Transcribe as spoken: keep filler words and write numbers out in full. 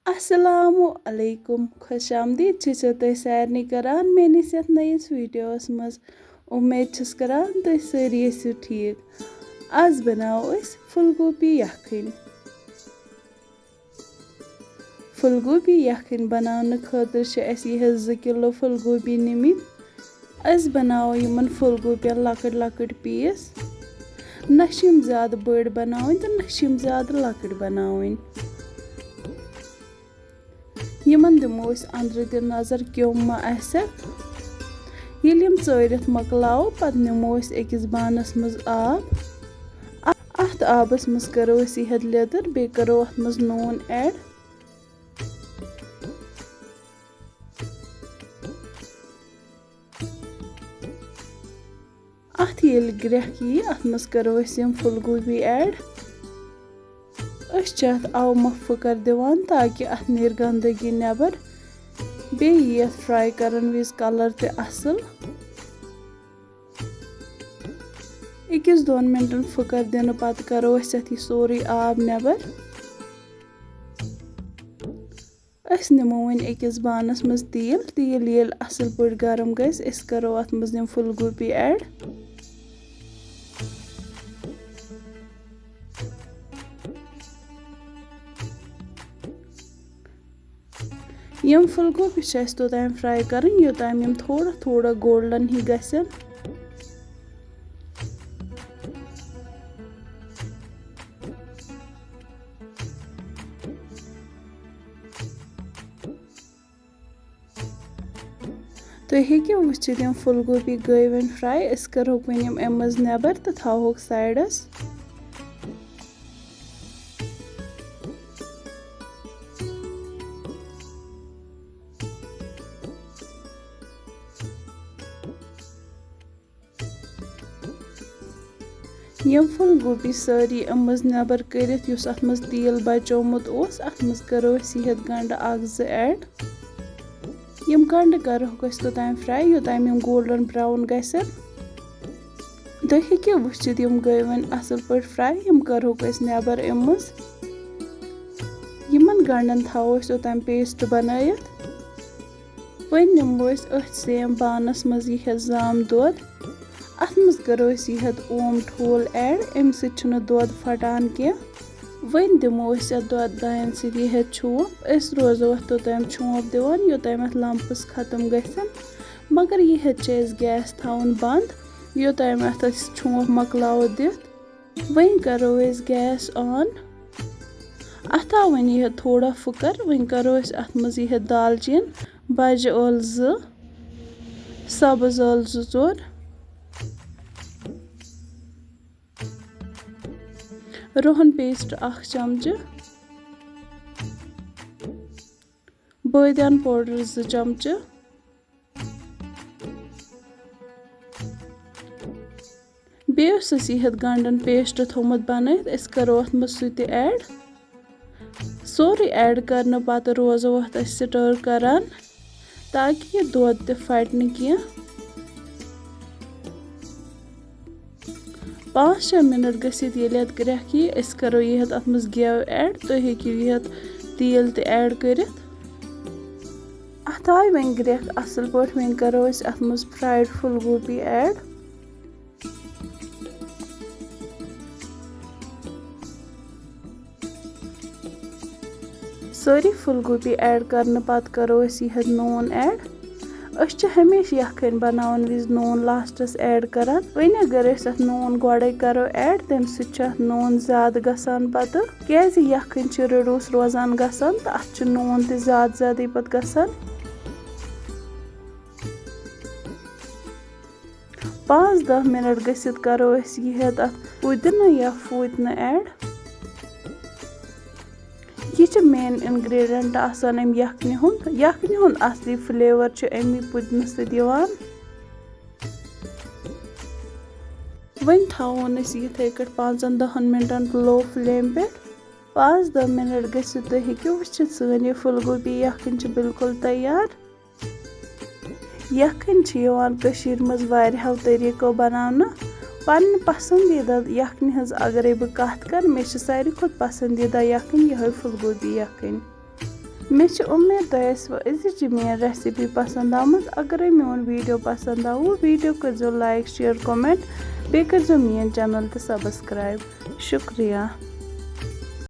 السلام علیکم، خۄش آمدید چھِسو تُہۍ سارنٕے کران میٲنِس یَتھ نٔیِس ویٖڈیوَس منٛز۔ اُمید چھَس کران تُہۍ سٲری ٲسِو ٹھیٖک۔ آز بناوو أسۍ پھول گوبی یَکھٕنۍ۔ پھول گوبی یَکھٕنۍ بناونہٕ خٲطرٕ چھِ اَسہِ یِہے زٕ کِلوٗ پھول گوبی نِمٕتۍ۔ أسۍ بناوو یِمن پھول گوبین لۄکٕٹۍ لۄکٕٹۍ پیٖس۔ نہ چھِ یِم زیادٕ بٔڑۍ بناوٕنۍ تہٕ نہ چھِ یِم زیادٕ لۄکٕٹۍ بناوٕنۍ۔ یِمن دِمو أسۍ أنٛدرٕ تہِ نظر کیوٚم ما آسٮ۪کھ۔ ییٚلہِ یِم ژٲرِتھ مۄکلاوو، پتہٕ نِمو أسۍ أکِس بانس منٛز آب۔ اَ-، اَتھ آبس منٛز کرو أسۍ یِہے لیٚدٕر، بیٚیہِ کرو اَتھ منٛز نوٗن add۔ اَتھ ییٚلہِ گرٛٮ۪کھ یی، اَتھ منٛز کَرو أسۍ یِم پھول گوبی add۔ أسۍ چھِ اَتھ اَوٕ مۄکھٕ پھٕکَر دِوان تاکہِ اَتھ نیرِ گنٛدگی نٮ۪بر۔ بیٚیہِ یی اَتھ fry کَرَن وِزِ colour تہِ اَصٕل۔ أکِس دۄن مِنٹَن پھٕکَر دِنہٕ پَتہٕ کَرو أسۍ اَتھ یہِ سورُے آب نٮ۪بر۔ أسۍ نِمو وۄنۍ أکِس بانَس منٛز تیٖل۔ تیٖل ییٚلہِ اَصٕل پٲٹھۍ گرم گژھِ، أسۍ کَرو اَتھ منٛز یِم پھول گوبی add۔ یِم پھول گوبی چھِ اَسہِ توٚتام fry کَرٕنۍ، یوٚتام یِم تھوڑا تھوڑا golden ہی گژھن۔ تُہۍ ہیٚکِو وٕچھِتھ، یِم پھول گوبی گٔے وۄنۍ fry۔ أسۍ کَرہوکھ وۄنۍ یِم اَمہِ منٛز نٮ۪بر تہٕ تھاوہوکھ sideس۔ یِم پھول گوبی سٲری أمۍ منٛز نٮ۪بر کٔرِتھ، یُس اَتھ منٛز تیٖل بچومُت اوس، اَتھ منٛز کَرو أسۍ یِہت گنٛڈٕ اَکھ زٕ add۔ یِم گنٛڈٕ کَرہوکھ أسۍ توٚتام fry، یوٚتام یِم golden brown گژھن۔ تُہۍ ہیٚکِو وٕچھِتھ، یِم گٔے وۄنۍ اَصٕل پٲٹھۍ fry، یِم کَرہوکھ أسۍ نٮ۪بر أمۍ منٛز۔ یِمن گنٛڈن تھاوو أسۍ اوٚتام paste بنٲیِتھ۔ وۄنۍ نِمو أسۍ أتھۍ same بانَس منٛز یِہت زام دۄد۔ اَتھ منٛز کَرو أسۍ یِہت اوم ٹھوٗل add، اَمہِ سۭتۍ چھُنہٕ دۄد پھٹان کینٛہہ۔ وۄنۍ دِمو أسۍ اَتھ دۄد دانٮ۪ن سۭتۍ یِہت چھونٛپ۔ أسۍ روزو اَتھ توٚتام چھونٛپ دِوان، یوٚتام اَتھ lumps ختم گژھن۔ مگر یِہت چھِ اَسہِ gas تھاوُن بنٛد، یوٚتام اَتھ أسۍ چھونٛپ مۄکلاوو دِتھ۔ وۄنۍ کَرو أسۍ gas on۔ اَتھ آو وۄنۍ یِہت تھوڑا پھٕکَر، وۄنۍ کَرو أسۍ اَتھ منٛز یِہت دالچیٖن، بَجہِ ٲلہٕ زٕ، سَبٕز ٲلہٕ زٕ ژور، رُہن paste اَکھ چمچہٕ، بٲدیان powder زٕ چمچہٕ۔ بیٚیہِ اوس اَسہِ یِہت گنٛڈن paste تھوٚومُت بنٲیِتھ، أسۍ کَرو اَتھ منٛز سُہ تہِ add۔ سورُے add کرنہٕ پتہٕ روزو اَتھ أسۍ stir کران، تاکہِ یہِ دۄد تہِ پھٹہِ نہٕ کینٛہہ۔ پانٛژھ شےٚ مِنٹ گٔژھِتھ ییٚلہِ اَتھ گرٛٮ۪کھ یی، أسۍ کَرو یِہت اَتھ منٛز گٮ۪و add۔ تُہۍ ہیٚکِو یِہت تیٖل تہِ add کٔرِتھ۔ اَتھ آے وۄنۍ گرٛٮ۪کھ اَصٕل پٲٹھۍ، وۄنۍ کَرو أسۍ اَتھ منٛز fried پھول گوبی add۔ سٲری پھول گوبی add کرنہٕ پتہٕ کرو أسۍ یِہت نوٗن add۔ أسۍ چھِ ہمیشہٕ یَکھٕنۍ بناوَن وِزِ نوٗن lastس add کران۔ وۄنۍ اگر أسۍ اَتھ نوٗن گۄڈَے کرو add، تَمہِ سۭتۍ چھُ اَتھ نوٗن زیادٕ گژھان پتہٕ، کیازِ یَکھٕنۍ چھِ reduce روزان گژھان تہٕ اَتھ چھُ نوٗن تہِ زیادٕ زیادٕے پتہٕ گژھان۔ پانٛژھ دَہ مِنَٹ گٔژھِتھ کَرو أسۍ یِہت اَتھ پُدنہٕ یا فوٗدنہٕ add۔ یہِ چھِ main ingredient آسان اَمہِ یَکھنہِ ہُنٛد۔ یَکھنہِ ہُنٛد اَصلی flavour چھُ اَمی پُدنہٕ سۭتۍ یِوان۔ وۄنۍ تھاوون أسۍ یِتھَے کٔٹھۍ پانٛژَن دَہَن مِنٹَن low flame پٮ۪ٹھ۔ پانٛژھ دَہ مِنَٹ گٔژھِتھ تُہۍ ہیٚکِو وٕچھِتھ، سٲنۍ یہِ پھُل گوبی یَکھٕنۍ چھِ بِلکُل تیار۔ یَکھٕنۍ چھِ یِوان کٔشیٖرِ منٛز واریاہو طٔریٖقو بَناونہٕ۔ پَنٕنۍ پَسنٛدیٖدہ یَکھنہِ ہٕنٛز اَگَرے بہٕ کَتھ کَرٕ، مےٚ چھِ ساروی کھۄتہٕ پَسنٛدیٖدہ یَکھٕنۍ یِہوٚے پھُل گوبی یَکھٕنۍ۔ مےٚ چھِ اُمید تۄہہِ آسِوٕ أزِچ یہِ میٛٲنۍ recipe پَسنٛد آمٕژ۔ اگرے میون video پَسنٛد آوٕ، video کٔرۍزیو like, share, comment، بیٚیہِ کٔرۍزیو میٛٲنۍ channel تہِ subscribe۔ شُکریہ۔